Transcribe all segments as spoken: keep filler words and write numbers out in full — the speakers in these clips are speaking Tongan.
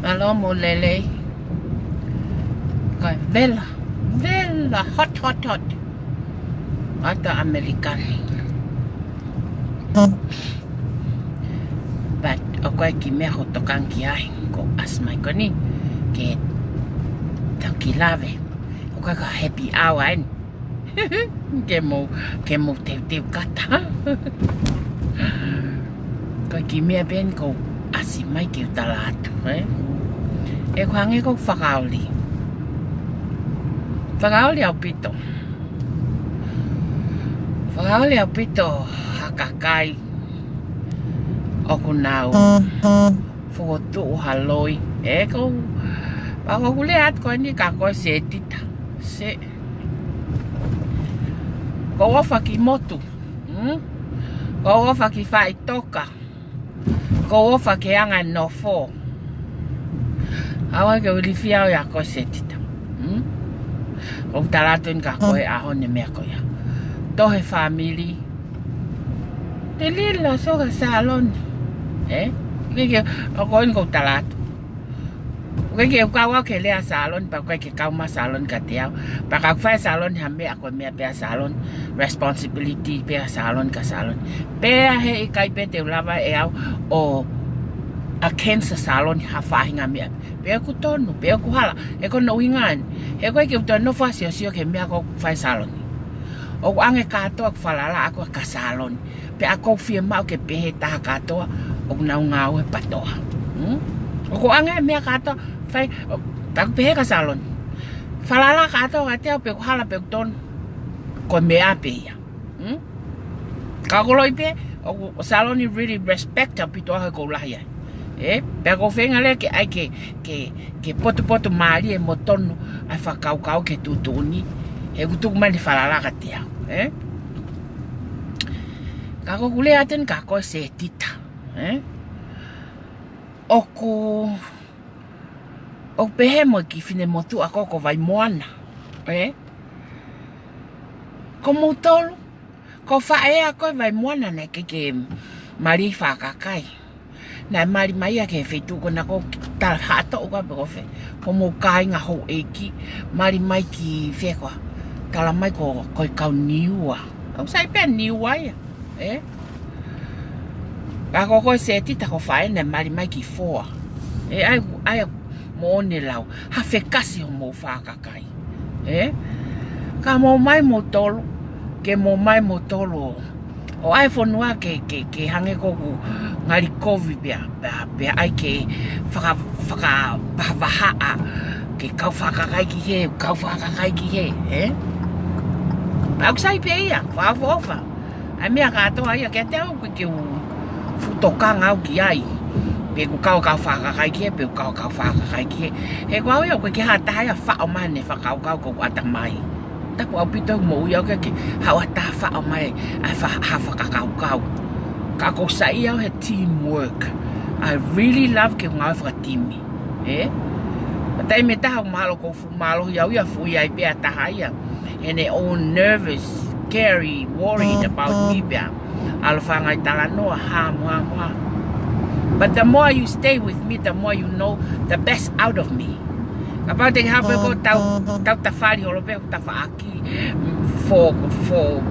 Mālō mo lelei. Ko e vela, vela, hot, hot, hot. ʻAta ʻAmelika ni. But, ʻoku ʻikai ke meʻa ʻoku ou tokanga ki ai, ko e ʻasi mai ko eni, ke tau kiʻi lave. ʻOku ʻikai ko e happy hour eni. Ke mou, ke mou teuteu kata. Ko e kiʻi meʻa pē eni ʻoku ou ʻasi mai ke u tala atu, ē? ʻOku hangē ʻoku ou fakaoli. Fakaoli ʻaupito. Fakaoli ʻaupito ha kakai ʻoku nau fokotuʻu ha loi. ʻE ʻoku ou, pea ʻoku ou lea atu ko eni kia koe Setita. Se. ʻOku ou ʻofa ki he motu. Hmm? ʻOku ou ʻofa ki he faʻitoka. ʻOku ou ʻofa ki he anga e nofo. ʻOua ke u ilifia au ʻia koe Setita. Hmm? ʻOku ou tala atu eni kia koe he ʻaho ni e meʻa ko ia. Tohi fāmili. Te lila soka Saloni. Ē? ʻIkai ke, ʻoku ou ʻofa eni ʻoku ou tala atu. ʻIkai ke u kau au ki he lea Saloni, pea ʻikai ke kau mai Saloni kiate au. Pea ka fai Saloni ha meʻa ko e meʻa pē ʻa Saloni, responsibility pē ʻa Saloni kia Saloni. Pea heʻikai pē te u lava ʻe au ʻo against Saloni ha faʻahinga meʻa. Pe ʻoku tonu, pe ʻoku hala, ʻe ko hono ʻuhinga eni. He ʻoku ʻikai ke u toe nofo ʻo siosio ki he meʻa ʻoku fai Saloni. ʻOku ʻoange kātoa ʻeku falala ʻaʻaku kia Saloni. Pea ʻoku ou fiemaʻu ke pehē taha kātoa ʻoku nau ngāue PATOA. Hmm? ʻOku ʻoange meʻa kātoa, fai, ʻo, pea ʻoku pehē kia Saloni. Falala kātoa kiate au pe ʻoku hala pe ʻoku tonu. Ko e meʻa pē ia. Hmm? Ka ko e loi pē, ʻoku Saloni really respect ʻaupito au he ʻoku ou lahi ai. Ē? Pea ʻoku ou feinga leva ke ʻai ke, ke, ke potupotumālie mo tonu ʻa e fakakaukau ki he tuʻutuʻuni. He ʻoku tuku mai ʻene falala kiate au. Ē? Ka ʻoku ou lea atu eni kia koe Setita. Ē? ʻOku, ʻoku pehē mo e kiʻi finemotuʻa ko ē ko Vaimoana. ʻE? Ko moutolu, ko faʻē ʻa koe Vaimoana naʻe ʻikai ke mali fakakakai. Naʻe mali mai ia ki he feituʻu ko ena ko Tala Haʻatoʻu ka pe ko fē. Ko mou kāinga houʻeiki, mali mai ki fē koā. Tala mai ko, ko e kau Niua. ʻOku sai pē Niua ia. ʻE? Ka ko koe Setita ko faʻē naʻe mali mai ki Foa. ʻE, ʻai, ʻai, moʻoni lau. Ha fekasi homou fakakakai. ʻE? Ka mou mai moutolu, ke mou mai moutolu. ʻO ʻai fonua ke, ke, ke hangē ko ʻoku ngali kovi pea, pea, pea ʻai ke faka-, fakavahaʻa, ke kau fakakakai ki hē, kau fakakakai ki hē, ʻe? Pea ʻoku sai pē ia, fakaʻofoʻofa. ʻAi meʻa kātoa ia kiate au ʻoku ʻikai ke u fuʻu tokanga au ki ai. Pe ʻoku kau kau fakakakai ki hē, pe ʻoku kau kau fakakakai ki hē. He ko au ia ʻoku ʻikai ke ha taha ia faʻo mai ʻene fakakaukau ko ʻeku ʻatamai. Tapu ʻaupito ʻeku moʻui au ke ke haʻu ha taha faʻo mai ʻa e fa-, ha fakakaukau. Ka ʻoku ou saiʻia au he teamwork. I really love ke u ngāue fakatimi. ʻE? Taimi ʻe taha ʻoku mahalo ʻoku ou fuʻu mālohi au ia, fuʻu ʻi ai pē ha taha ia. And they all nervous, scary, worried about me pea. ʻAlu fanga ʻi talanoa, ha, mo, ha, mo, ha. But the more you stay with me, the more you know the best out of me. Kapau te ke haʻu pē ko tau, tau tafali holo pē, tafaʻaki for, for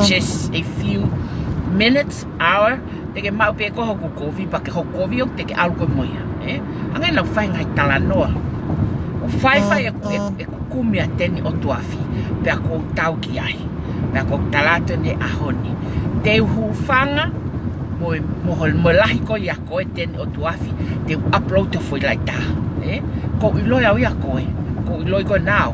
just a few minutes, hour, te ke maʻu pē ko hoku kovi, pea ke hoku kovi ʻoku te ke ʻalu koe mo ia, ʻe? Hangē naʻa ku fai ngaahi talanoa. ʻO faifai ʻeku, ʻeku, ʻeku kumi ʻa Teni ʻOtuafi, pea ʻoku ou tau ki ai. Pea ʻoku ou tala atu ʻi he ʻaho ni. Te u hūfanga, mo e, mo ho-, mo e lahi ko ia ko e Teni ʻOtuafi, te u upload ʻo foʻi laʻi taha, ʻe? ʻOku ou ʻiloʻi au ia koe, ʻoku ou ʻiloʻi koe nau,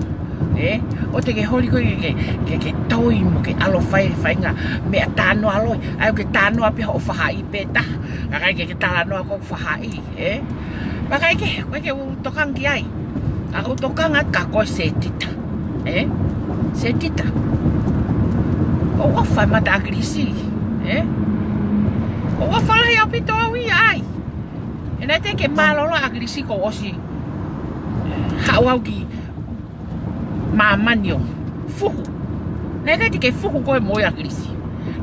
ʻe? ʻOua te ke holi koe ke, ke, ke, ke toi mo ke ʻalu ʻo fai, fai ngaahi meʻa talanoa loi, ʻai ʻo ke talanoa pē hoʻo fahaʻi pē taha, ka ʻikai ke, ke talanoa ko hoku fahaʻi, ʻe? Pea ʻikai ke, ʻikai ke u tokanga ki ai, ka ʻoku ou tokanga kia koe Setita. ʻE? Setita. ʻOku ou ʻofa mata ʻAkilisi. ʻE? ʻOku ou ʻofa lahi ʻaupito au ia ai. ʻE naʻe teʻeki ke mālōlō ʻAkilisi kuo ʻosi haʻu au ki māmani ʻo fuhu. Naʻe ʻikai te ke fuhu koe mo ʻAkilisi.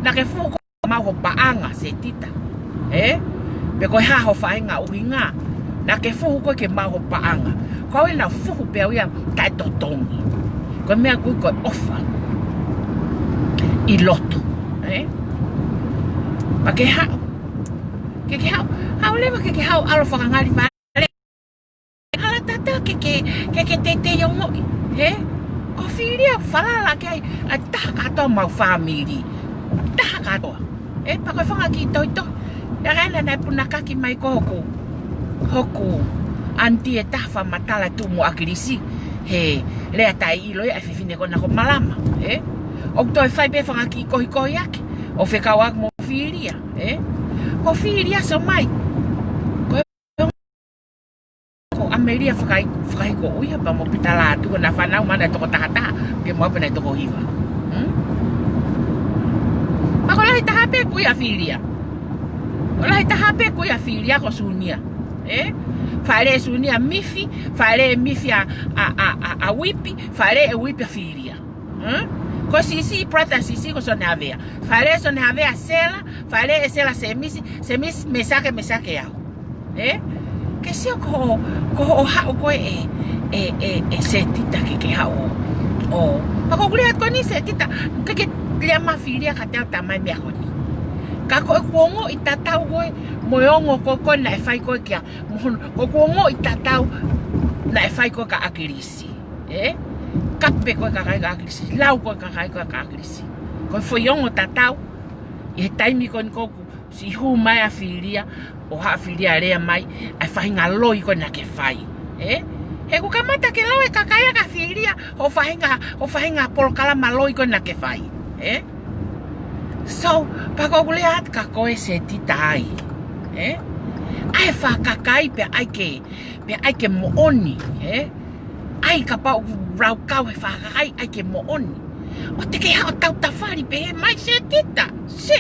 Naʻa ke fuhu koe maʻu ho paʻanga Setita. ʻE? Pe ko e hā ho faʻahinga ʻuhinga. Naʻa ke fuhu koe ke maʻu ho paʻanga. Ko au ia naʻa ku fuhu pē au ia taʻetotongi. Ko e meʻa ʻoku ui ko e ʻofa ʻi loto. ʻE? Pea ke haʻu. Ke ke haʻu. Haʻu leva ke ke haʻu ʻalu ʻo fakangali vale. Hala tatau ke ke, ke ke teitei ongoʻi, ʻe? Ko Filia ʻoku falala ki ai ʻa e taha kātoa homau fāmili. Taha kātoa. ʻE, pea ko e fanga kiʻi tohitohi. ʻIa kaina naʻe punakaki mai ko hoku, hoku ʻaniti ʻe taha fakamatala tuʻu mo ʻAkilisi. He lea taʻeʻilo ia ʻa e fefine ko ena ko Malama, ʻe? ʻOku toe fai pē fanga kiʻi kohikohi ake. ʻO fekauʻaki mo Filia, ʻe? Ko Filia so mai. Ko ko ʻAmelia Fakai-, Fakahiko ʻUiha pea mo Pita Lātū, ko ʻena fānau mana ʻe toko tahataha, ke mau pē naʻe toko hiva. Hmm? Pea ko e lahi taha pē ʻoku ui ʻa Filia. Ko e lahi taha pē ʻoku ui ʻa Filia ko Sunia. ʻE? Faʻele ʻe Sunia Mifi, faʻele ʻe Mifi ʻa, ʻa, ʻa, ʻa, ʻa Uipi, faʻele ʻe Uipi ʻa Filia. Hmm? Ko Sisi, brother Sisi, ko Sone Havea. Faʻele ʻe Sone Havea Sela, faʻele ʻe Sela Semisi, Semisi Mesake, Mesake au. ʻE? Ke sio ko, ko hoʻo haʻu ko ē ʻe, ʻe, ʻe, ʻe Setita ke ke haʻu. ʻO. Pea ko ʻeku lea ko eni Setita, ke ke lea mai Filia ka te u tala mai meʻa ko eni. Ka ko ʻeku ongoʻi tatau ko ē, mo e ongo ko ē ko ē naʻe fai ko ē kia, mo hono, ko ʻeku ongoʻi tatau naʻe fai ko ē kia ʻAkilisi. ʻE? Kape ko ē kakai kia ʻAkilisi, lau ko ē kakai ko ē kia ʻAkilisi. Ko e foʻi ongo tatau, ʻi he taimi ko eni ko ē ʻoku siʻi hū mai ʻa Filia, ʻo haʻu ʻa Filia lea mai, ʻa e faʻahinga loi ko ē naʻa ke fai. ʻE? He ʻoku kamata ke lau ʻe he kakai kia Filia, hoʻo faʻahinga, hoʻo faʻahinga polokalama loi ko ē naʻa ke fai. ʻE? So, pea ko ʻeku lea atu kia koe Setita ai. ʻE? ʻAi fakakakai pea ʻai ke, pea ʻai ke moʻoni, ʻe? ʻAi kapau ʻoku lau kau he fakakakai, ʻai ke moʻoni. ʻOua te ke haʻu ʻo tau tafali pehē mai Setita, se.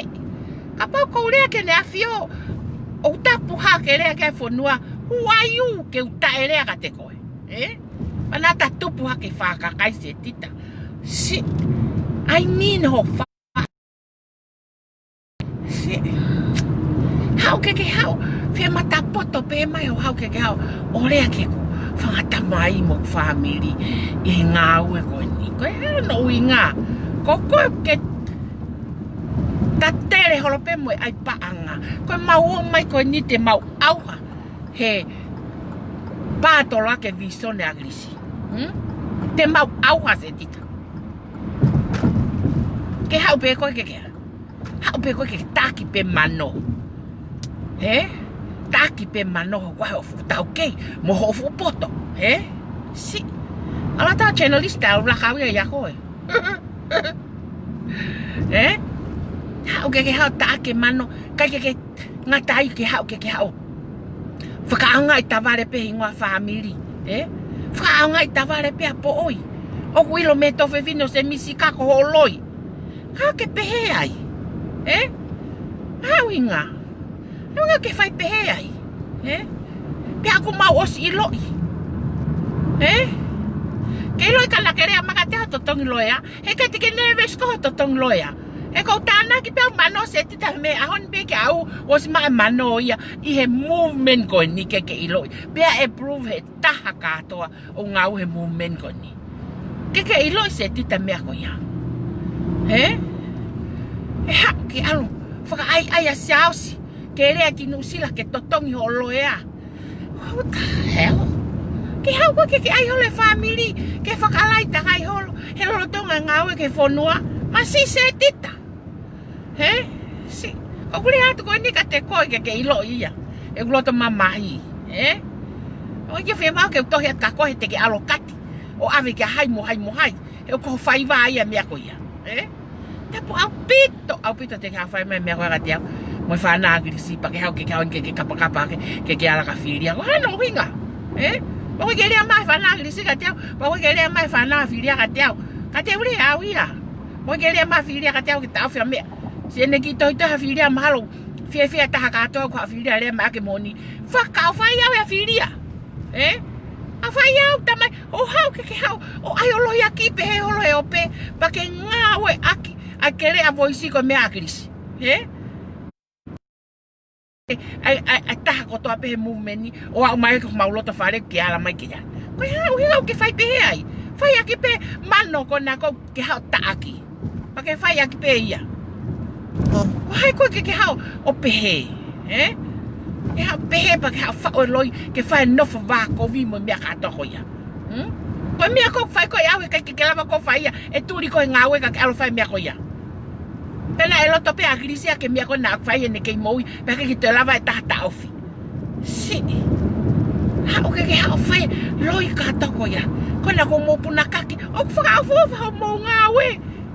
Kapau ʻoku ou lea ki Heʻene ʻAfio, ʻoku tapu hake lea ki he fonua, who are you ke u taʻelea kiate koe. Ē? Pea naʻa ta tupu hake fakakakai Setita. Siʻi. ʻAi ni no ho fa. Siʻi. Haʻu ke ke haʻu. Fie matapoto pē mai ʻo haʻu ke ke haʻu. ʻO lea ki heʻeku fanga tamai mo ʻeku fāmili ʻi he ngāue ko eni. Ko e hā hono ʻuhinga? Ko koe ke tatele holo pē mo e ʻai paʻanga. Ko e mau ō mai ko eni te mau ʻauha he pātolo ake vīsone ʻa ʻAkilisi. Hmm? Te mau ʻauha Setita. Ke haʻu pē koe ke ke haʻu pē koe ke taki pē mano. Ē? Taki pē mano ho kuahe ʻo fuʻu taukei mo ho fuʻu poto. Ē? Siʻi. ʻAlu atu e channelista ʻo laka au ia ʻia koe. Ē? Haʻu ke ke haʻu taki mano. ʻIkai ke ke ngata ai ke haʻu ke ke haʻu fakaʻaongaʻi tavale pē hingoa fāmili. Ē? Fakaʻaongaʻi tavale pē ʻa poʻoi. ʻOku ʻilo mei he tuofefine ʻo Semisi ka ko ho loi. Ka ke pehē ai. Ē? ʻAuhinga. ʻAuhinga ke fai pehē ai. Ē? Pea ʻoku mau ʻosi ʻiloʻi. Ē? Ke ʻiloʻi ka naʻa ke lea mai kiate au totongi loea. He ka te ke nervous ko ho totongi loea. He ʻoku ou tānaki pē au mano Setita mei he ʻaho ni pē ki ai ʻosi maʻu e mano ia ʻi he movement ko eni ke ke ʻiloʻi. Pea ʻe prove he taha kātoa ʻoku ngāue he movement ko eni. Ke ke ʻiloʻi Setita meʻa ko ia. Ē? ʻE haʻu ke ʻalu fakaʻaiʻai ʻa Siaosi ke lea ki Nuʻusila ke totongi ho loea. What the hell? Ke haʻu koe ke ke ʻai holo e fāmili, ke fakalaitanga holo he lolotonga ngāue ki he fonua. Masiʻi Setita. Ē? Siʻi. ʻOku ou lea atu ko eni kiate koe ke ke ʻiloʻi ia. ʻEku loto mamahi. Ē? ʻOku ʻikai ke fiemaʻu ke u tohi atu kia koe he te ke ʻalu ʻo kati ʻo ʻave kia hai mo hai mo hai. He ʻoku ou fai vā ia meʻa ko ia. Ē? Tapu ʻaupito, ʻaupito te ke haʻu ʻo fai mai meʻa ko ia kiate au. Mo e fānau ʻAkilisi pea ke haʻu ke ke haʻu ke ke kapakapa ke, ke ke ala ka filia. Ko e hā hono ʻuhinga? Ē? Pea ʻoku ʻikai ke lea mai e fānau ʻAkilisi kiate au. Pea ʻoku ʻikai ke lea mai e fānau filia kiate au. Ka te u lea au ia. Pea ʻoku ʻikai ke lea mai e filia kiate au ke taʻofi ha meʻa. Siʻene kiʻi tohitohi ha filia mahalo. Fiefia taha kātoa ko ha filia lea mai ʻaki moʻoni. Fakaʻofa au ia filia. Ē? ʻAfai au tamai, ʻo haʻu ke ke haʻu, ʻo ʻai ʻo lohiakiʻi pē he holo he ope, pea ke ngāueʻaki ʻa e keleʻa voisi ko e meʻa ʻAkilisi. Ē? ʻAi, ʻai, ʻai taha kotoa pē he movement ni, ʻo aʻu mai ki homau loto fale ke ala mai ke ia. Ko e hā hono ʻuhinga ʻoku ke fai pehē ai? Fai ʻaki pē mano ko ena ko ke haʻu ʻo taʻaki. Pea ke fai ʻaki pē ia. Ko hai koe ke ke haʻu ʻo pehē, ē? Ke haʻu pehē pea ke haʻu faʻo e loi, ke fai e nofo vākovi mo e meʻa kātoa ko ia. Hmm? Ko e meʻa ko ē ʻoku fai ko ē ʻe au he ʻikai ke ke lava ko ē ʻo fai ia, ʻe tuli ko ē he ngāue ka ke ʻalu ʻo fai e meʻa ko ia. Pea naʻe loto pē ʻa ʻAkilisi ki he meʻa ko ē naʻa ku fai ʻene kei moʻui, pea ʻikai ke toe lava e taha taʻofi. Siʻi. Haʻu ke ke haʻu ʻo fai e loi kātoa ko ia. Ko ena ko hoʻomou punakaki. ʻOku fakaʻofoʻofa hoʻomou ngāue.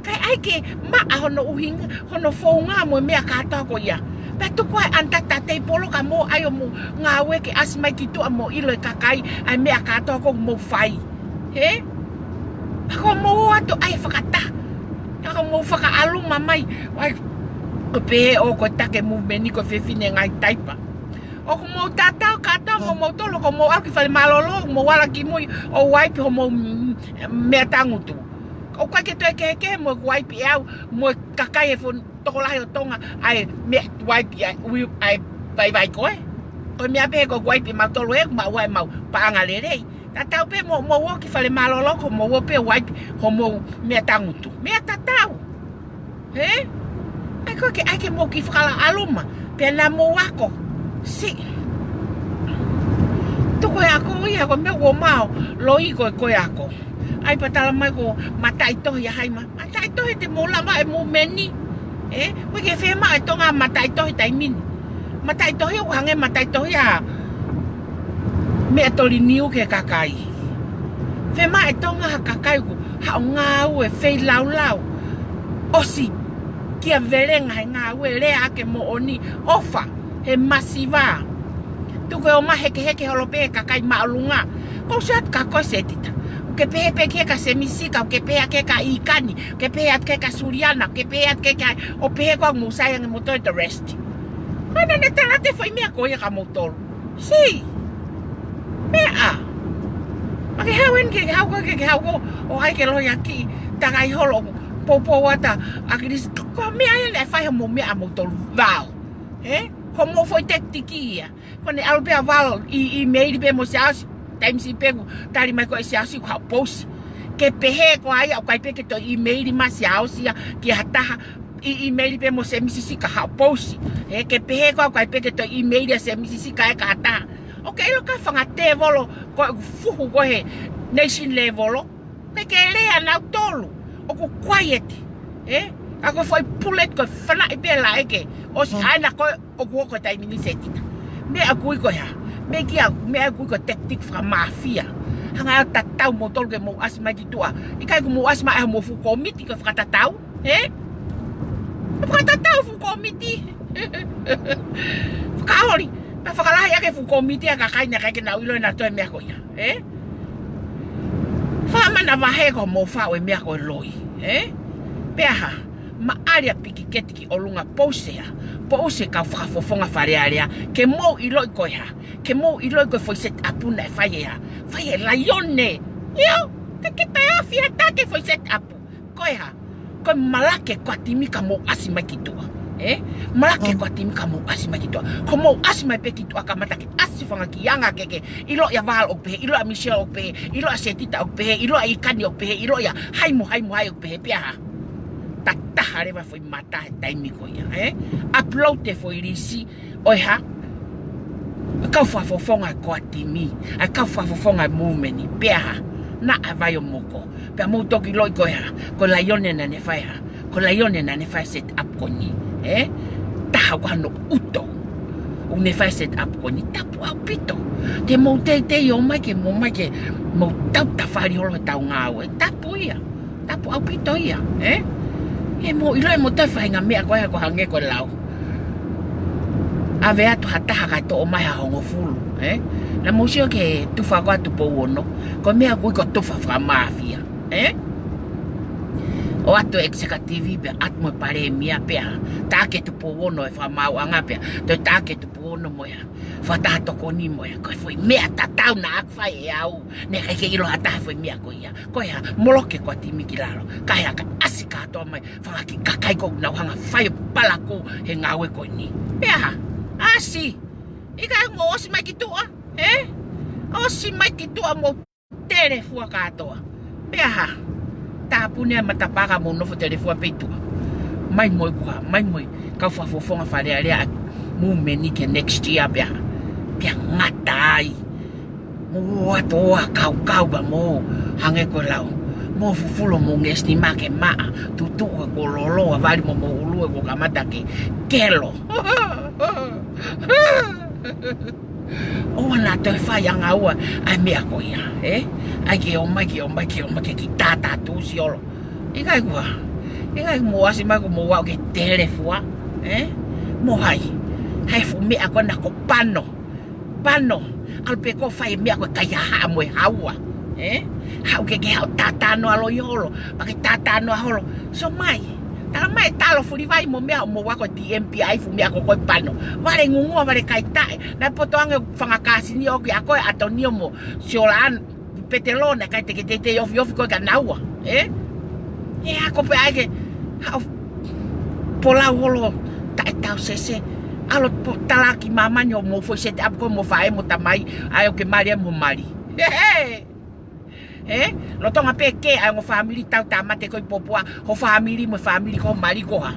Kae ʻai ke maʻa hono ʻuhinga, hono founga mo e meʻa kātoa ko ia. Pea tuku ai under the table ka mou ʻai hoʻomou ngāue ke ʻasi mai ki tuʻa mo ʻilo e kakai ʻa e meʻa kātoa ʻoku mou fai. Ē? Pea ko hoʻomou ō atu ʻai fakataha. Ka ko hoʻomou fakaʻaluma mai. ʻAi, ko e pehē ʻoku ʻikai ke take movement ni ko e fefine ngaahi taipa. ʻOku mou tatau kātoa mo moutolu, ko hoʻomou ʻalu ki fale mālōlō, mou ala ki mui ʻo uaipi hoʻomou, mm, meʻa tangutu. ʻOku ʻikai ke toe kehekehe mo e uaipi ʻe au mo e kakai e fon-, tokolahi ʻo Tonga, ʻa e meʻa uaipi ʻa e, ui, ʻa e vaivai ko ē. Ko e meʻa pē ko e uaipi mautolu ē, maʻu ai ʻemau paʻanga lelei. Tatau pē mo, mou ō ki fale mālōlō, ko hoʻomou ō pē uaipi hoʻomou meʻa tangutu. Meʻa tatau. Ē? ʻAi ko ē ke, ʻai ke mou kiʻi fakalaʻaluma. Pea naʻa mou ako. Siʻi. Tuku e ako ia ko e meʻa ʻoku mao. Loi ko e, ko e ako. ʻAi pea tala mai ko e mataʻitohi ʻa hai ma. Mataʻitohi te mou lava e movement ni. Ē? ʻOku ʻikai ke fiemaʻu ʻe Tonga mataʻitohi taimi ni. Mataʻitohi ʻoku hangē mataʻitohi ʻa Meʻatoliniu ki he kakai. Fiemaʻu ʻe Tonga ha kakai ʻoku haʻu ʻo ngāue feilaulau. ʻOsi kia velenga he ngāue, lea ʻaki e moʻoni, ʻofa he masiva. Tuku e ō mai hekeheke holo pē he kakai māʻolunga. Ko u sio atu kia koe Setita. ʻOku ke pehē pē kia Semisi ka ʻoku ke pehē atu kia ʻIkani, ʻoku ke pehē atu kia Suliana, ʻoku ke pehē atu kia, ʻo pehē ko au mou sai ange mo toe the rest. Ko ena ne tala atu e foʻi meʻa ko ia kia moutolu. Siʻi. Meʻa. Ke hau eni, ke hau ko, ke, ke hau ko, ʻo ʻai ke lohiakiʻi, takai holo, poupou atu ʻa Kilisi, ko e meʻa ia naʻe fai hoʻomou meʻa ʻamoutolu Val. Ē? Ko hoʻomou foʻi tactic ia. Ko ʻene ʻalu pē ʻa Val ʻi, ʻimeili pē mo Siaosi, taimi siʻi pē kuo tali mai ko ē ʻe Siaosi ko e haʻu pousi. Ke pehē ko ia, ʻoku ʻikai pē ke toe ʻimeili mai Siaosi ia ki ha taha, ʻi, ʻimeili pē mo Semisi Sika haʻu pousi. Ē, ke pehē ko ia ʻoku ʻikai pē ke toe ʻimeili ʻa Semisi Sika ia ki ha taha. ʻOku ke ʻilo ko e fanga tēvolo ko ē ʻoku fuhu ko ē he nation level. ʻOku ʻikai ke lea nautolu. ʻOku quiet. Ē? Ka ko e foʻi bullet ko e fanaʻi pē laʻeke. ʻOsi haena ko ē ʻoku hoko e taimi ni Setita. Meʻa ʻoku ui ko e hā? Meʻa ki a, meʻa ʻoku ui ko e tactic fakamafia. Hanga ʻo tatau moutolu ke mou ʻasi mai ki tuʻa. ʻIkai ke mou ʻasi mai ʻa hoʻomou fuʻu kōmiti ke fakatatau. Ē? Fakatatau fuʻu kōmiti. Fakaoli. Pea fakalahi ʻaki e fuʻu kōmiti ʻa e kakai naʻe ʻikai ke nau ʻilo ʻe nautolu e meʻa ko ia. Ē? Fakamanavahē ko hoʻomou faʻu e meʻa ko e loi. Ē? Pea hā? Maʻali ʻa pikiketi ki ʻolunga pousi ʻa. Pousi e kau fakafofonga Fale Alea. Ke mou ʻiloʻi ko e hā? Ke mou ʻiloʻi ko e foʻi set up naʻe fai ʻe hā? Fai ʻe Laione. ʻIo, ke ke taʻeafi ʻatā ki he foʻi set up. Ko e hā? Ko e malake ko e timi ka mou ʻasi mai ki tuʻa. Ē? Malake ko e timi ka mou ʻasi mai ki tuʻa. Ko hoʻomou ʻasi mai pē ki tuʻa kamata ke ʻasi fanga kiʻi anga ke ke ʻiloʻi ʻa Val ʻoku pehē, ʻiloʻi ʻa Michelle ʻoku pehē, ʻiloʻi ʻa Setita ʻoku pehē, ʻiloʻi ʻa ʻIkani ʻoku pehē, ʻiloʻi ʻa hai mo hai mo hai ʻoku pehē, pea hā? Tatā leva e foʻi mata he taimi ko ia, ē? Upload e foʻi lisi, ʻo e hā? Kau fakafofonga ko e timi, ʻa e kau fakafofonga e movement, pea hā? Naʻa vai ʻo moko. Pea mou toki ʻiloʻi ko e hā? Ko Laione naʻa ne fai hā? Ko Laione naʻa ne fai set up ko eni. Ē? Taha ko hano ʻuto. ʻOku ne fai set up ko eni. Tapu ʻaupito. Te mou teitei ō mai ke mou mai ke mou tautafali holo he tau ngāue. Tapu ia. Tapu ʻaupito ia, ē? He mou ʻilo ʻe mou toe fai ha meʻa ko e hā ko e hangē ko e lau. ʻAve atu ha taha kae toʻo mai ha hongofulu, ē? Naʻa mou sio ki he tufa ko ē ʻa Tupou Ono, ko e meʻa ʻoku ui ko e tufa fakamafia, ē? ʻOatu e executive pea ʻatu mo e palēmia pea taʻaki ʻe Tupou Ono e fakamaauʻanga pea toe taʻaki ʻe Tupou Ono mo e fakataha tokoni mo e ko e foʻi meʻa tatau naʻa ku fai ʻe au. Naʻe ʻikai ke ʻilo ha taha e foʻi meʻa ko ia. Ko e hā? Moloki ko e timi ki lalo. Kae hā? Kae ʻasi kātoa mai fanga kiʻi kakai ʻoku nau hanga ʻo fai e palakū he ngāue ko eni. Pea hā? ʻAsi. ʻIkai ke mou ʻosi mai ki tuʻa, ē? ʻOsi mai ki tuʻa mou telefua kātoa. Pea hā? Tāpuni ʻa e matapā ka mou nofo telefua pē ʻi tuʻa. Mai mo e kuo hā? Mai mo e kau fakafofonga Fale Alea ʻa e movement ni ki he next year pea hā? Pea ngata ai. Mou ō atu ʻo kaukau pea mou hangē ko e lau. Mou fufulu homou ngesini maʻa ke maʻa, tutuʻu he kuo lōloa, vali mo homou ʻulu he kuo kamata ke kelo. ʻOua naʻa toe fai angaua ʻa e meʻa ko ia, ē? ʻAi ke ō mai, ke ō mai, ke ō mai, ke kiʻi tātātusi holo. ʻIkai kuo hā? ʻIkai ke mou ʻasi mai kuo mou aʻu ki he telefua, ē? Mo hai? Hai fuʻu meʻa ko ena ko Pano. Pano, ʻalu pē koe ʻo fai e meʻa ko e kaihaʻahaʻa mo e haua. Ē? Haʻu ke ke haʻu tātānoa loi holo, pea ke tātānoa holo. So mai, tala mai e talo fulivai mo e meʻa hoʻomou ako e T M P I fuʻu meʻa ko ē ko e Pano. Vale ngungua, vale kaitaʻe. Naʻe poto ange fanga kāsini ʻoku ʻi ai ko ē ʻAtonio mo Siolaana. Petelona, ʻikai te ke teitei ofiofi koe kia naua, ē? ʻE ako pē ai ke haʻu ʻo polau holo taʻetausese. ʻAlu ʻo talaki māmani hoʻomou foʻi set up ko ē mo e faʻē mo e tamai, ʻa ē ʻoku ke mali ai mo e mali. He, he. Ē? Lolotonga pē ke ʻai ongo fāmili tau tāmate ko ē ʻi Popua, ho fāmili mo e fāmili ko ho mali ko e hā?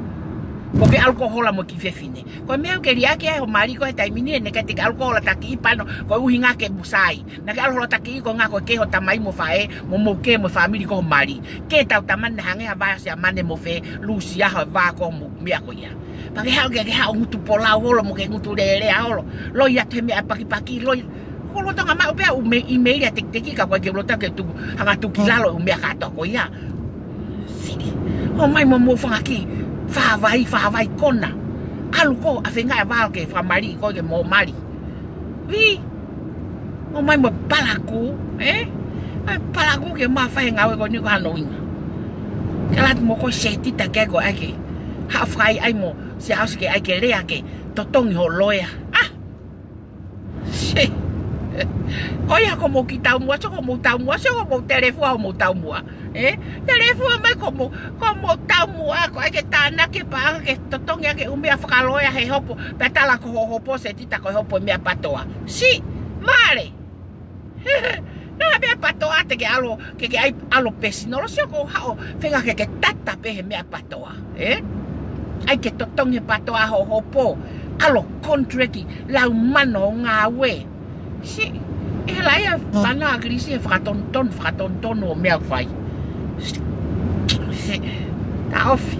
Ko ke ʻalu koe ʻo hola mo e kiʻi fefine. Ko e meʻa ʻoku ke liʻaki ai ho mali ko ē he taimi ni, he naʻe ʻikai te ke ʻalu koe ʻo hola takiʻi Pano, ko e ʻuhinga ke mou sai. Naʻa ke ʻalu hola takiʻi ko e ʻuhinga ko e kē ho tamai mo e faʻē, mo mou kē mo e fāmili ko ho mali. Kē tau tamani naʻe hangē ha vā ʻa Siamane mo fē, Lūsia, ha vā ko ē mo e meʻa ko ia. Pea ke haʻu ke, ke haʻu ʻo ngutu polau holo mo ke ngutu lēlea holo. Loi atu he meʻa pakipaki, loi. Ko e lolotonga maʻu pē ʻū mei-, ʻimeili ʻa e tekiteki ka ʻoku ʻikai ke u loto ke tuku, hanga tuku ki lalo ʻū meʻa kātoa ko ia. Sili. ʻOmai mo homou fanga kiʻi fāvai, fāvai kona. ʻAlu koe ʻo ʻafeinga ʻa Val ke fakamaliʻi koe ke mo mali. Vī. ʻOmai mo e palakū, ē? ʻAi palakū ke mafai e ngāue ko eni ko hono ʻuhinga. Ke lata mo ko e Setita ke ko ē ʻai ke haʻu fai ai mo Siaosi ke ʻai ke lea ke totongi ho loea. Ah! Sē. Ko ia ko mou ki taumuʻa, sio ko mou taumuʻa, sio ko mou telefua ʻo mou taumuʻa. Ē? Telefua mai ko mou, ko mou taumuʻa, ko ai ke tānaki pā, ke totongi ake ʻū meʻa fakalōea he hopo, pea tala ko hoʻo hopo Setita ko e hopo meʻa patoa. Siʻi, vale. Naʻa meʻa patoa te ke ʻalu, ke ke ʻai ʻalu pēsino, sio ko haʻo feinga ke ke tata pē he meʻa patoa. Ē? ʻAi ke totongi patoa hoʻo hopo, ʻalu contract, lau mano ʻo ngāue. Siʻi, ʻe hala ia, mana ʻAkilisi he fakatonutonu, fakatonutonu ʻo meʻa ʻoku fai. Siʻi, siʻi, taʻofi.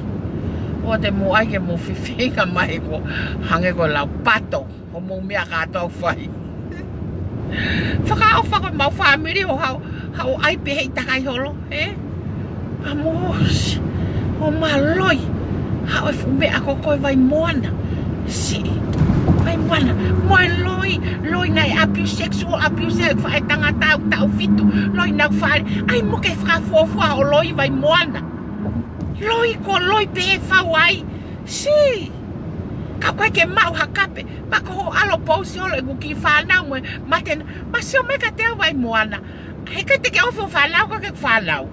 ʻOua te mou ʻai ke mou fefeinga mai ko, hangē ko e lau pato ʻo mou meʻa kātoa ʻoku fai. Fakaʻofa ko mau fāmili ʻo haʻu, haʻu ʻai pē heʻi takai holo, ē? A mou ʻosi, ʻo ma loi, haʻu e fuʻu meʻa ko ko e vai moana. Siʻi, vai moana, mo e loi, loi naʻe abuse, sexual abuse, faʻē tangata ʻoku taʻu fitu, loi naʻa faʻē, ʻai mo ke fakafuofua ʻo loi vai moana. Loi ko loi pē ʻe fau ai, siʻi. Ka ko e ke maʻu ha kape, ma ko hoʻo ʻalu pousi holo ʻeku kiʻi fānau mo e mate na, ma sio mai ka te au vai moana. He ka te ke ʻofa fānau ka ke fānau.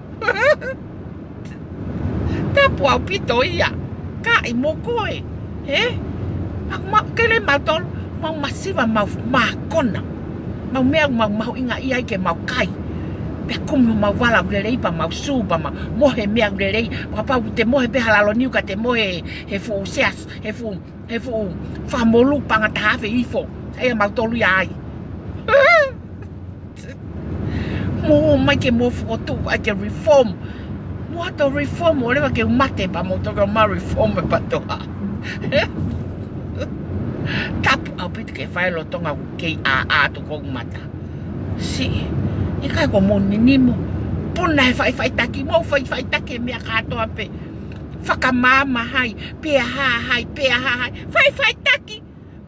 Tapu ʻaupito ia. Ka ʻi mo koe. Ē? Mau, mau kele mau tolu, mau masiva mau mākona. Mau meʻa mau mahuʻinga ia ai ke mau kai. Pea kumi mau vala lelei pea mau sū pea mau mohe meʻa lelei. Pea kapau te mohe pē ha lalo niu ka te mohe he fuʻu seas, he fuʻu, he fuʻu fakamolu panga taha afe ifo. Sai ia mau tolu ia ai. Mou ō mai ke mou fokotuʻu ʻai ke reform. Mou ʻato reform ʻo leva ke u mate pea mou toki ō mai reform e patoa. Tapu ʻaupito ke fai lolotonga ʻoku kei ʻā ʻā atu ko ʻeku mata. Siʻi, ʻikai ko mou ninimo. Puna he faʻifaʻitaki, mou faʻifaʻitaki he meʻa kātoa pē. Fakamaama hai, pea hā hai, pea hā hai. Faʻifaʻitaki.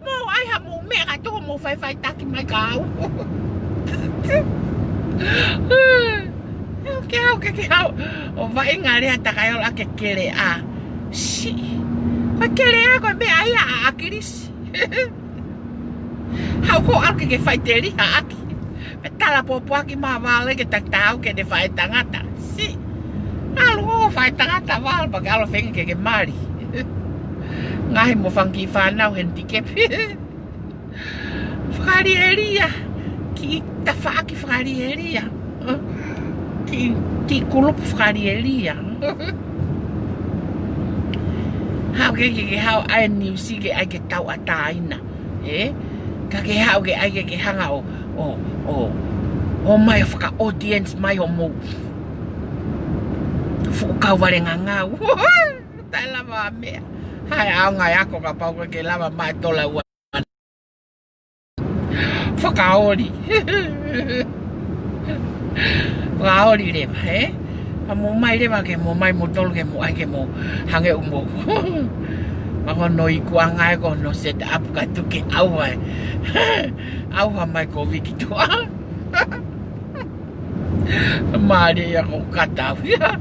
Mou ʻai ha mou meʻa ka tuku mou faʻifaʻitaki mai ka au. Ke au ke ke au. ʻO vaʻinga lea takai ʻo la ke kele ʻa. Siʻi. Ko e kele ʻa ko e meʻa ia ʻa ʻAkilisi. Haʻu ko au ke ke faʻiteliha ʻaki. Pea tala pōpoaki ma vale ke takitau ke ne faʻē tangata. Siʻi. ʻAlu ʻo faʻē tangata vale pea ke ʻalu feinga ke ke mali. Ngaohi mo fanga kiʻi fānau handicap. Fakalielia. Kiʻi tafaʻaki fakalielia. Kiʻi, kiʻi kulupu fakalielia. Haʻu ke ke ke haʻu ʻai Niu Sila ke ʻai ke tauʻatāina. Ē? Ka ke haʻu ke ʻai ke ke hanga ʻo, ʻo, ʻo, ʻo mai faka audience mai ʻo mou fuʻu kau vale ngangau. Taʻe lava meʻa. Hai au ngai ako kapau ko ke lava mai tola ua. Fakaoli. Fakaoli leva, ē? Ka mou mai leva ke mou mai mou tolu ke mou ʻai ke mou hangē ʻoku mou. Ma ko hono ikuʻanga ē ko hono set up ka tuku ke ʻauha ē. ʻAuha mai ko Viki Tuʻa. Mālie ia ko kata au ia.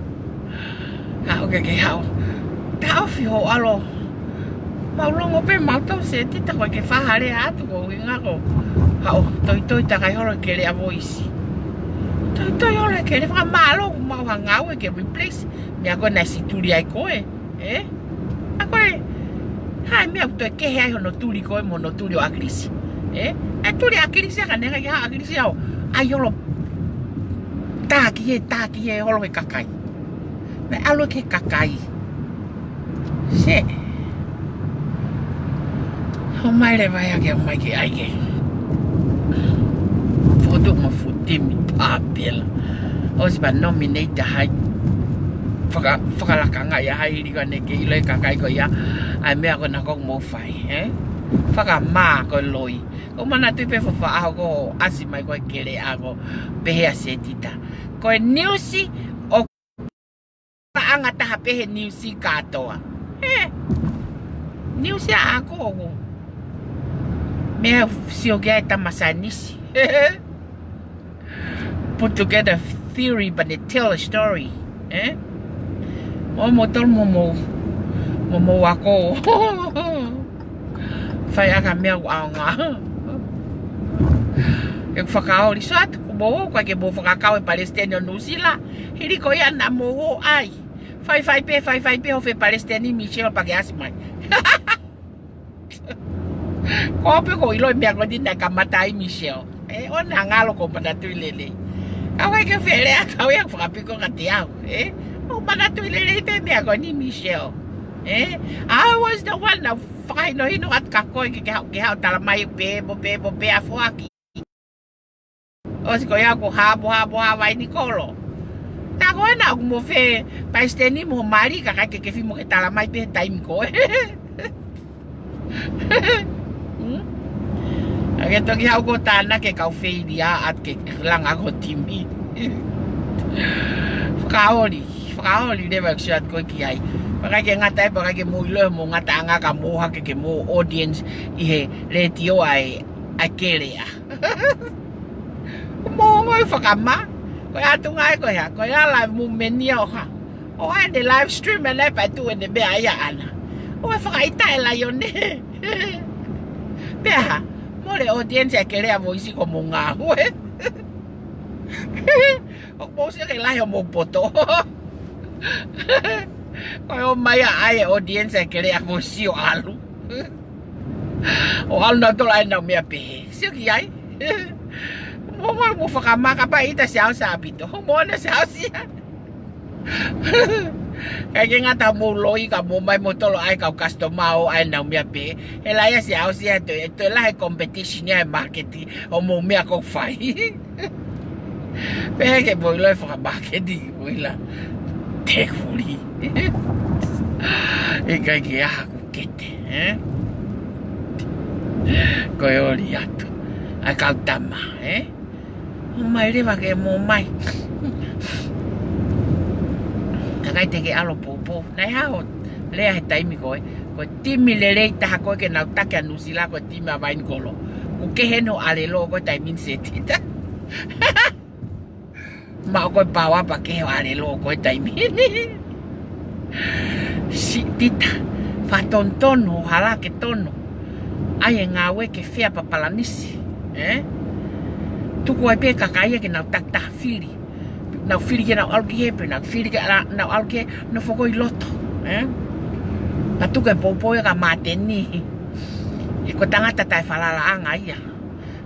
Haʻu ke ke haʻu. Taʻofi hoʻo ʻalu. Mau longo pē mau tau Setita ko e ke fakalea atu ko ʻuhinga ko. Haʻu, toitoi takai holo ke lea voisi. Toitoi holo ke lea fakamālō ko mau ha ngāue ke replace. Meʻa ko ē naʻe siʻi tuli ai koe. Ē? ʻA ko ē, hai meʻa ʻoku toe kehe ai hono tuli ko ē mo hono tuli ʻo ʻAkilisi. Ē? ʻE tuli ʻAkilisi ʻa ka neka ke ha ʻAkilisi au. ʻAi holo. Taki he, taki he holo he kakai. Meʻa ʻalu ke kakai. Siʻi. Homai leva ia ke homai ke ʻai ke. Fotu mo futimi pāpela. ʻOsi pea nominate hai. Faka, fakalakanga ia hai ʻi ka ne ke ʻilo e kakai ko ia. ʻAi meʻa ko ena ko mou fai, ē? Fakamā ko e loi. Ko mana tui pē fafa aho ko ʻasi mai ko e kele ako. Pehē ʻa Setita. Ko e Niu Sila ʻo Paʻanga taha pē he Niu Sila kātoa. Ē. Niu Sila ʻa ko ʻoku. Meʻa sio ki ai tama saienisi. Put together theory but they tell a story. Ē? Mo mo tolu mo mo. Mo mo ako. Fai ʻa ka meʻa ʻoku ʻaonga. Ke fakaoli, sio atu, kuo mou ō, ʻikai ke mou fakakau e palesiteni ʻo Nuʻusila. Hili ko ia naʻa mou ō ai. Faifai pē, faifai pē hoʻo fepalesiteni Michelle pea ke ʻasi mai. Ko au pē ʻoku ou ʻilo e meʻa ko eni naʻe kamata ai Michelle. ʻE, ʻoua naʻa ngalo ʻoku ou manatuʻi lelei. Ka ʻoku ʻikai ke fele atu au ia ʻoku fakapiko kiate au. ʻE, ʻoku ou manatuʻi lelei pē meʻa ko eni Michelle. ʻE, I was the one naʻa ku fakahinohino atu kia koe ke, ke haʻu, ke haʻu ʻo tala mai pē, mo pē, mo pē ʻa foaki. ʻOsi ko ia ko hā mo hā mo hā Vainikolo. Tā ko ena ʻoku mo fepalesiteni mo mali kae ʻikai ke ke fie mo ke tala mai pē he taimi ko ē. Hmm? ʻA ke toki haʻu ʻo tānaki e kau feilia ʻa e kau langa ko e timi. Fakaoli, fakaoli leva ʻeku sio atu ko ē ki ai. Pea ʻikai ke ngata ai, pea ʻikai ke mou ʻilo mo ngataʻanga ka mou hake ke mou audience ʻi he letiō ʻa e, ʻa e Kelea. Mou ongoʻi fakamā, ko e ʻatunga ē ko e hā, ko e ala e movement ia ʻo hā. ʻO ʻai ʻene live stream ʻana pea tuʻu ʻene meʻa ia ʻana. ʻOku fakaʻita e laione. Pea hā, mole audience ʻa e Kelea Voice ko mou ngāue. ʻOku mou sio ki he lahi ʻo mou poto. Ko e ō mai ʻa e audience ʻa e Kelea Voice ʻo ʻalu. ʻO ʻalu nautolu ʻa ʻenau meʻa pehē. Sio ki ai. Mou, mou, mou fakamā kapau ʻe ʻita Siaosi ʻaupito. Mou ʻoua naʻa Siaosi ia. ʻIkai ke ngata mou loi ka mou ō mai moutolu ʻa e kau customer ʻo ʻai ʻenau meʻa pehē. He lahi ʻa Siaosi ia ʻe toe, ʻe toe lahi e competition ia he market ʻo mou meʻa ʻoku fai. Pehē ke mou ʻilo e fakamaketi, mou ʻilo. Tēvuli. ʻIkai ke ʻaha ʻoku kete, ē? Ko e oli atu. ʻA e kau tama, ē? ʻOmai leva ke mou ō mai. Kae ʻikai te ke ʻalu ʻo poupou. Naʻe hā hoʻo lea he taimi ko ē. Ko e timi lelei taha ko ē ke nau taki ʻa Nuʻusila ko e timi ʻa Vainikolo. ʻOku kehe hono ʻAlelo ko e taimi ni Setita. Maʻu ko e paoa pea kehe hoʻo ʻAlelo ko e taimi ni. Setita, fakatonutonu hoʻo hala ke tonu. ʻAi e ngāue ke fea pea palanisi, ē? Tuku ai pē kakai ia ke nau taki taha fili. Nau fili ke nau ʻalu ki hē, pe nau fili ke nau ʻalu ki hē, nofo ko ē ʻi loto, ē? Pea tuku e poupou ia kia Māteni. He ko e tangata taʻefalalaʻanga ia.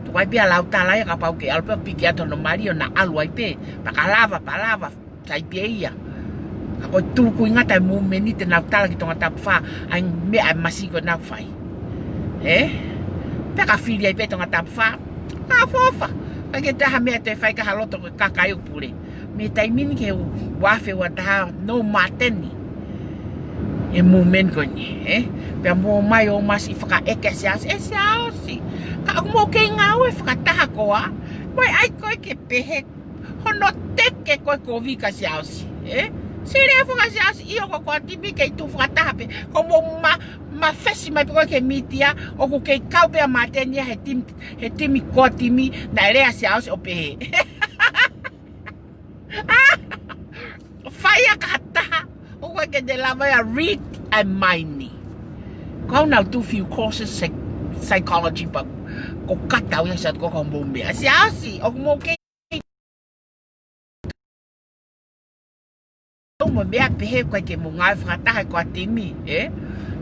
Tuku ai pē ʻa Lautala ia kapau ke ʻalu pē ʻo piki atu hono mali ʻo na ʻalu ai pē. Pea ka lava, pea lava, sai pē ia. Ka ko e tukuingata e movement ni te nau tala ki Tongatapu fā, ʻa e meʻa ʻa e masi ko ē naʻa nau fai. Ē? Pea ka fili ai pē Tongatapu fā. Ka fofa. ʻIkai ke taha meʻa te fai ka ha loto ko e kakai ʻoku pule. Mei he taimi ni ki he ua afe ua taha, no Māteni. E movement ko eni, ē? Pea mou ō mai ʻo masi fakaʻeke ʻa Siaosi, ē Siaosi. Ka ʻoku mou kei ngāue fakataha koā. Mou ʻai ko ē ke pehē hono teke ko ē kovi kia Siaosi, ē? Sio leva kia Siaosi ʻio ko e core timi kei tuʻu fakataha pē. Ko mou ma, mafesi mai pē ko ē ki he mītia ʻoku kei kau pē ʻa Māteni ia he timi, he timi core timi naʻe lea Siaosi ʻo pehē. Fai ʻa e kata. ʻOku ʻikai ke te lava ia read ʻa e maini. Ko au naʻa ku too few courses psych-, psychology pea ko e kata au ia Siaosi ko e kau mou meʻa. Siaosi, ʻoku mou kei ʻo mou meʻa pehē ko ē ke mou ngāue fakataha ko e timi, ē?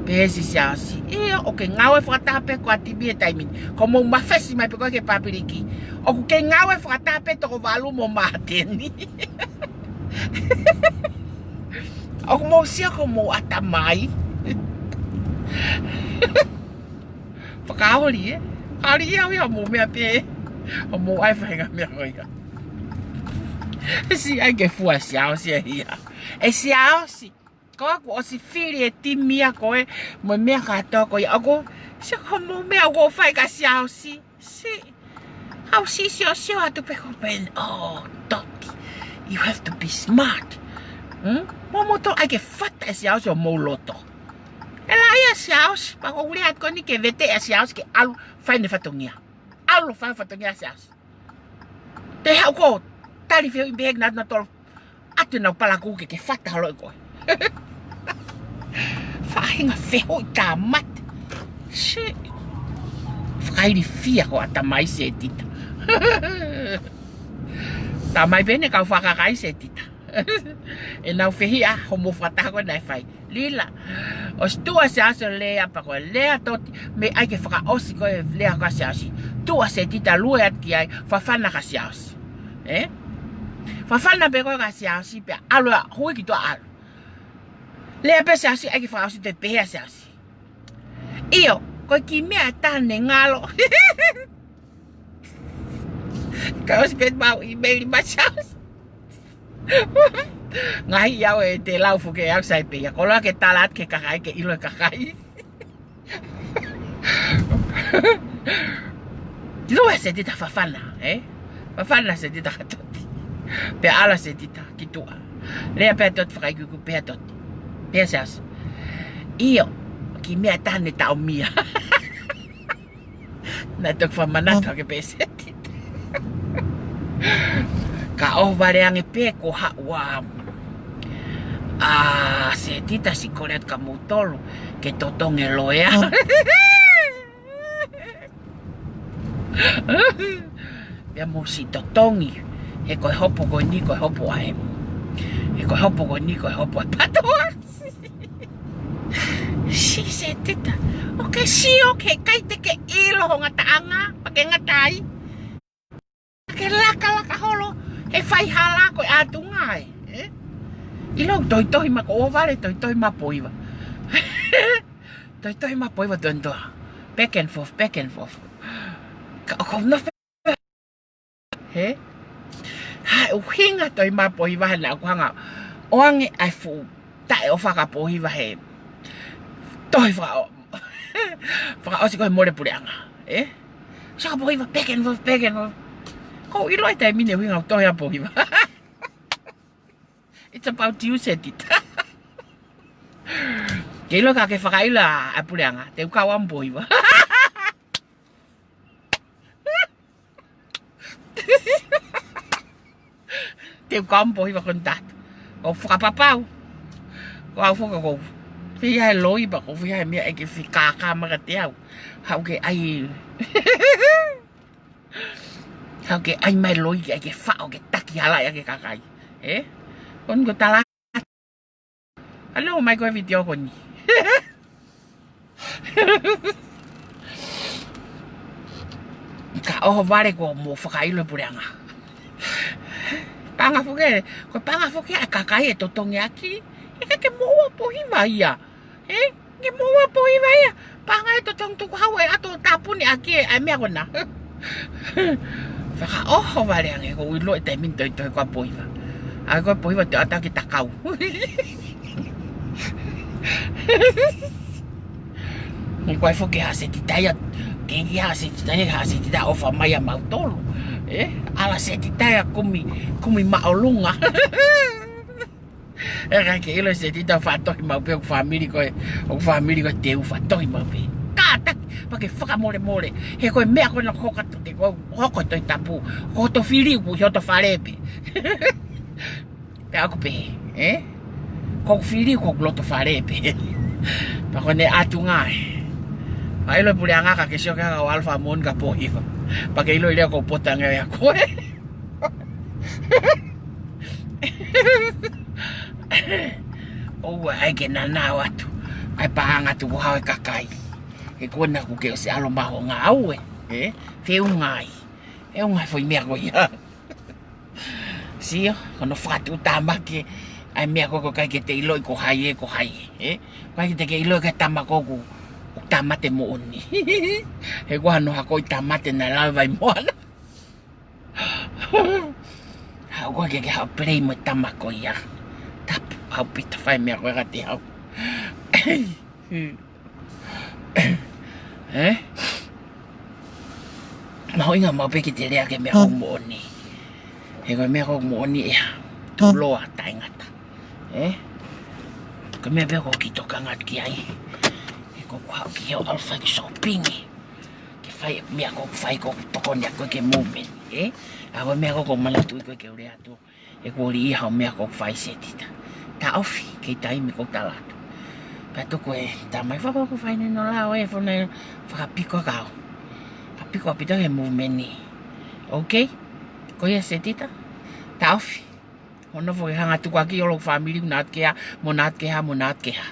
Pehē ʻe Siaosi. ʻIo, ʻoku ke ngāue fakataha pē ko e timi he taimi ni. Ko mou mafesi mai pē ko ē ki he pāpiliki. ʻOku ke ngāue fakataha pē toko valu mo Māteni. ʻOku mou sio ko mou ʻatamai. Fakaoli, ē? Fakaoli ia, ia mou meʻa pē. ʻO mou ʻai faʻahinga meʻa ko ia. Sio ai ke fua Siaosi ia. ʻE Siaosi. Ko au kuo ʻosi fili e timi ia ko ē, mo e meʻa kātoa ko ia. ʻOku, sio ko mou meʻa ʻoku fai kia Siaosi. Sio. Kau sio, sio, sio atu pē ko pē, oh, Toki. You have to be smart. Hmm? Mou mou tō ai ke fata ʻe Siaosi ʻo mou loto. ʻE lahi ʻa Siaosi, pea ko e ule atu ko eni ke vete ʻa Siaosi ke ʻalu fai ʻene fatongia. ʻAlu fai fatongia Siaosi. Te haʻu ko tali feu i pehē naʻa na tolo atu ʻenau palakū ke ke fata holo ʻe koe. Faʻahinga fehuʻi tāmate. Shit. Fakailifia ko e ʻatamai Setita. Talamai pē ʻe he kau fakakakai, Setita, ʻenau fehiʻa hoʻomou fakataha ko ē naʻe fai. Lila, ʻosi tuʻu ʻa Siaosi ʻo lea pea ko e lea Toti, meʻa ai ke fakaʻosi ko e lea ko ē ʻa Siaosi. Tuʻu ʻa Setita lue atu ki ai, fafana kia Siaosi. Ē? Fafana pē ko ē kia Siaosi pea ʻalu ʻo hui ki tuʻa ʻalu. Lea pē Siaosi ʻai ke fakaʻosi, toe pehē ʻa Siaosi: ʻIo, ko e kiʻi meʻa ʻe taha ne ngalo. Ka ʻosi pē ʻemau ʻīmeili mai Siaosi. Ngaahi ʻe au ʻe te lau fuke au sai pē ia. Koloa ke tala atu ki he kakai ke ʻilo ʻe he kakai. Lue ʻa Setita fafana, ē? Fafana ʻa Setita kia Toti. Pea ʻalu ʻa Setita ki tuʻa. Lea pē ʻa Toti fakaikuiku, pehē ʻa Toti. Pehē ʻa Siaosi: ʻIo, kiʻi meʻa ʻe taha ne taʻomia. Naʻe toki fakamanatu hake pē ʻe Setita. Ka ʻohovale ange pē ko e haʻu ʻa, ʻa Setita siʻi kole atu kia moutolu ke totongi e loea. Pea mou siʻi totongi, he ko e hopo ko eni ko e hopo ʻa ʻEmu. He ko e hopo ko eni ko e hopo ʻa e patoa. Siʻi Setita, ʻoku ke sio ki he kakai, te ke ʻilo ho ngataʻanga, pea ke ngata ai. Ke lakalaka holo he faihala ko e ʻatunga ē, ē? ʻIlo, tohitohi mai, ko ʻohovale, tohitohi mai Pohiva. Tohitohi mai Pohiva, tohitohi. Back and forth, back and forth. Ka ʻoku ou nofo, hē? Hā e ʻuhinga tohi mai Pohiva he naʻa ku hanga ʻo ʻoange ai e fuʻu taʻeʻofa kia Pohiva he tohi faka-, fakaʻosi ko ē he mole puleʻanga, ē? Sio kia Pohiva, back and forth, back and forth. ʻOku ou ʻilo ʻi he taimi ni e ʻuhinga ʻoku tohi ai Pohiva. It's about you, Setita. Ke ʻilo ka ke fakaʻilo ʻa e puleʻanga, te u kau mo Pohiva. Te u kau mo Pohiva konitaha. ʻOku ou fakapapau. Ko au foki ʻoku ou fiha he loi pea ʻoku ou fiha he meʻa ʻe ʻikai fie kākā mai kiate au. Haʻu ke ʻai, haʻu ke ʻai mai e loi ke ʻai ke faʻo ke taki halaʻi ʻaki e kakai. Ē? Ko eni ko e tala. Alo, mai ko e vitiō ko eni. Ka ʻohovale kuo mou fakaʻilo e puleʻanga. Paʻanga foki, ko e paʻanga foki ʻa e kakai ʻe totongi ʻaki. ʻIkai ke moʻua Pohiva ia. Ē? Ke moʻua Pohiva ia. Paʻanga ʻe totongi tuku hau e ʻato ʻo tāpuni ʻaki e, ʻa e meʻa ko ena. Fakaʻohovale ange, ʻoku ou ʻilo ʻi he taimi ni tohitohi ko ē ʻa Pohiva. ʻA ia ko Pohiva te ʻatā ke takau. Ko e foki ʻa Setita ia, ke ʻi ai ʻa Setita ia, ʻa Setita ʻofa mai ʻia mautolu. Ē? ʻAlu ʻa Setita ia kumi, kumi māʻolunga. ʻE ʻikai ke ʻilo ʻe Setita ʻoku fakatohi maʻu pē hoku fāmili ko ē, hoku fāmili ko ē te u fakatohi maʻu pē. Kātaki, pea ke fakamolemole. He ko e meʻa ko ena ʻoku hoko atu, ko e hoko Tohi Tapu, ko hoto fili ʻoku ʻi hoto fale pē. Pea ʻoku pehē, ē? Ko hoku fili ʻoku ʻi hoku loto fale pē. Pea ko ʻene ʻatunga ē. Pea ʻilo e puleʻanga ka ke sio ki he ʻalu fakamoʻoni kia Pohiva. Pea ke ʻilo e lea ʻoku ou pota ange ʻia koe. ʻOua ʻai ke nānā atu ʻa e paʻanga tukuhau ʻa e kakai. He ko ena ʻoku ke ʻosi ʻalu mai ho ngāue, ē? Feʻunga ai. Feʻunga ai e foʻi meʻa ko ia. Sio, ko hono fakatuʻutāmaki ʻa e meʻa ko ē ʻoku ʻikai ke te ʻiloʻi ko hai ē, ko hai ē, ē? ʻIkai ke te ke ʻilo ki he tama ko ē ʻoku, ʻoku tāmate moʻoni. He ko hano hako ʻi tāmate naʻe lave vai moana. Haʻu koe ke ke haʻu pele mo e tama ko ia. Tapu, haʻu pita fai meʻa ko ē kiate au. Ē? Mahuʻinga maʻu pē ke te lea ki he meʻa ʻoku moʻoni. He ko e meʻa ʻoku moʻoni ʻe tuʻuloa taʻengata. Ē? Ko e meʻa pē ʻoku ou kiʻi tokanga atu ki ai. He ʻoku ou haʻu ki he ʻalu fai e shopping. Ke fai e meʻa ʻoku ou fai ʻoku tokoni ʻaki koe ki he movement, ē? ʻA ko e meʻa ʻoku ou manatuʻi koe ke u lea atu. He kuo ʻi ai haʻo meʻa ʻoku ou fai Setita. Taʻofi, kei taimi ʻoku ou tala atu. Pea tuku e tamai faka ʻoku ou fai ni no lao e fona fakapiko kau. Fakapiko ʻaupito he movement ni. Okay? Ko ia Setita, taʻofi. Hono foki hanga tukuakiʻi holo fāmili, naʻa ke hā, mo naʻa ke hā, mo naʻa ke hā.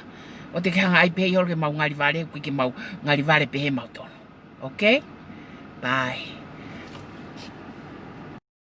ʻOua te ke hanga ʻai pē holo ke mau ngali vale, ʻoku ʻikai ke mau ngali vale pehē mautolu. Okay? Bye.